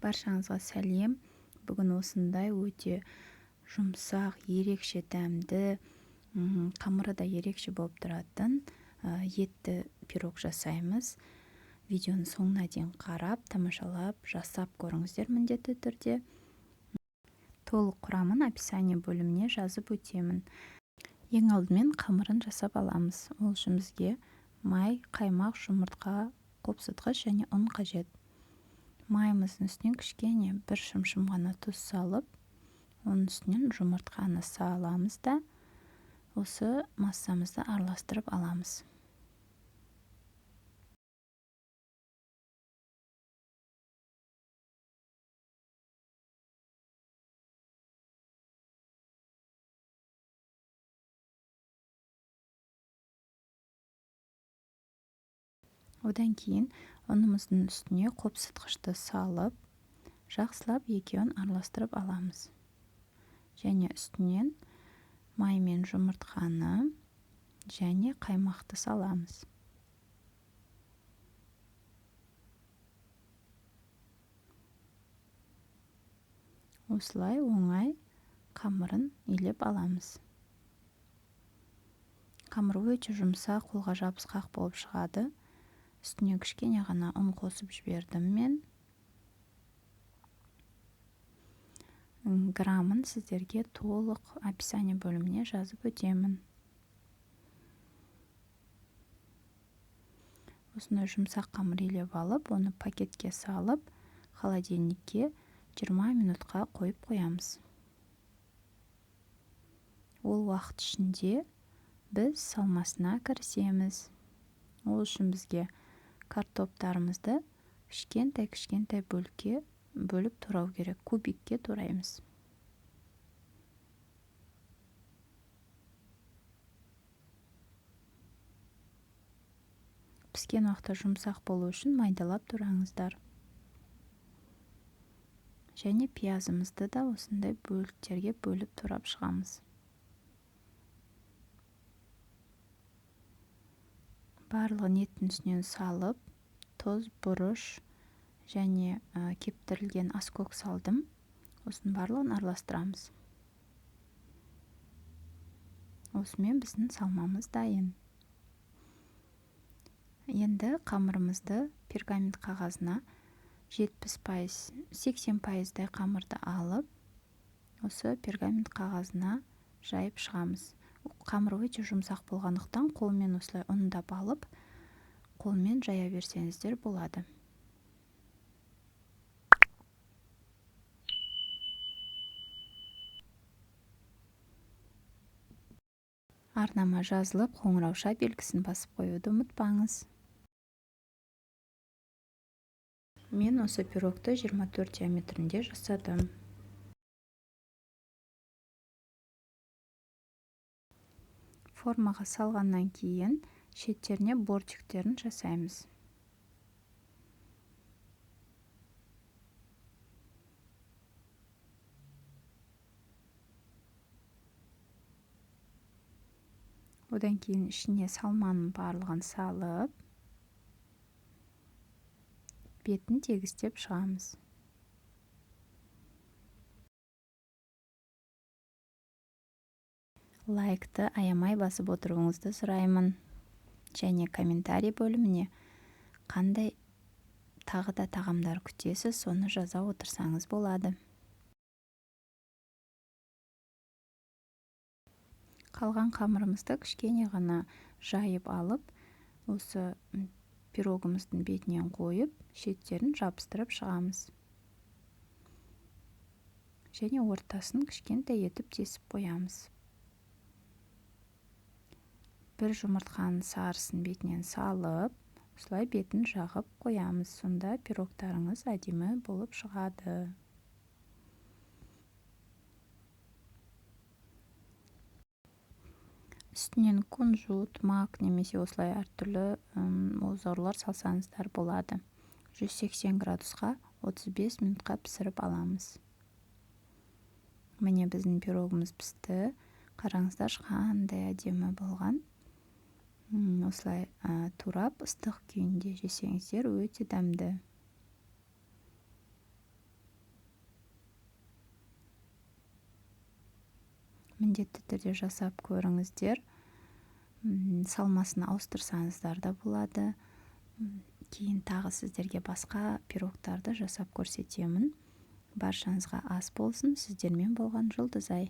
Баршаңызға сәлем. Бүгін осындай өте жұмсақ, ерекше дәмді, қамыры да ерекше болып тұратын етті пирог жасаймыз. Видеоның соңына дейін қарап, тамашалап, жасап көріңіздер міндетті түрде. Толық құрамын описание бөліміне жазып өтемін. Ең алдымен қамырын жасап аламыз. Ол үшін бізге май, қаймақ, жұмыртқа, қопсытқыш және ұн қажет. Майымыздың үстінен кішкене бір шымшым ғана тұз салып, оның үстінен жұмыртқаны саламыз да, осы массамызды араластырып аламыз. Одан кейін ұнымыздың үстіне қопсытқышты салып, жақсылап екеуін араластырып аламыз. Және үстінен май мен жұмыртқаны және қаймақты саламыз. Осылай оңай қамырын илеп аламыз. Қамыр өте жұмсақ, қолға жабысқақ болып шығады. Үстіне кішкене ғана ұн қосып жібердім мен. Грамын сіздерге толық описание бөліміне жазып өтемін. Осындай жұмсақ қамыр илеп алып, оны пакетке салып, холодильникке 20 минутқа қойып қоямыз. Ол уақыт ішінде біз салмасына кірісеміз. Ол үшін бізге картоптарымызды кішкентай-кішкентай бөлікке бөліп турау керек, кубикке тураймыз. Піскен уақытта жұмсақ болу үшін майдалап тураңыздар. Және пиязымызды да осындай бөліктерге бөліп турап шығамыз. Барлығын еттің үстінен салып, тұз, бұрыш және кептірілген аскөк салдым. Осының барлығын араластырамыз. Осымен біздің салмамыз дайын. Енді қамырымызды пергамент қағазына 70%, 80%-дай қамырды алып, осы пергамент қағазына жайып шығамыз. Қамыр өте жұмсақ болғандықтан қолмен осылай ұндап алып, қолмен жая берсеңіздер болады. Арнама жазылып, қоңырауша белгісін басып қоюды ұмытпаңыз. Мен осы пирогты 24 диаметрінде жасадым. Формаға салғаннан кейін шеттеріне бортиктерін жасаймыз. Одан кейін ішіне салманың барлығын салып, бетін тегістеп шығамыз. Лайкты аямай басып отыруыңызды сұраймын. Және комментарий бөліміне қандай тағы да тағамдар күтесіз, соны жаза отырсаңыз болады. Қалған қамырымызды кішкене ғана жайып алып, осы пирогымыздың бетінен қойып, шеттерін жабыстырып шығамыз. Және ортасын кішкентай етіп тесіп қоямыз. Бір жұмыртқаның сарысын бетінен салып, осылай бетін жағып қоямыз. Сонда пирогтарыңыз әдемі болып шығады. Үстінен кунжут, мак немесе осылай әртүрлі озорлар салсаңыздар болады. 180 градусқа 35 минутқа пісіріп аламыз. Міне біздің пирогымыз пісті. Қараңыздаршы, қандай әдемі болған. Осылай турап, ыстық күйінде жесеңіздер өте дәмді. Міндетті түрде жасап көріңіздер. Салмасын ауыстырсаңыздар да болады. Кейін тағы сіздерге басқа пирогтарды жасап көрсетемін. Баршаңызға ас болсын! Сіздермен болған Жұлдызай.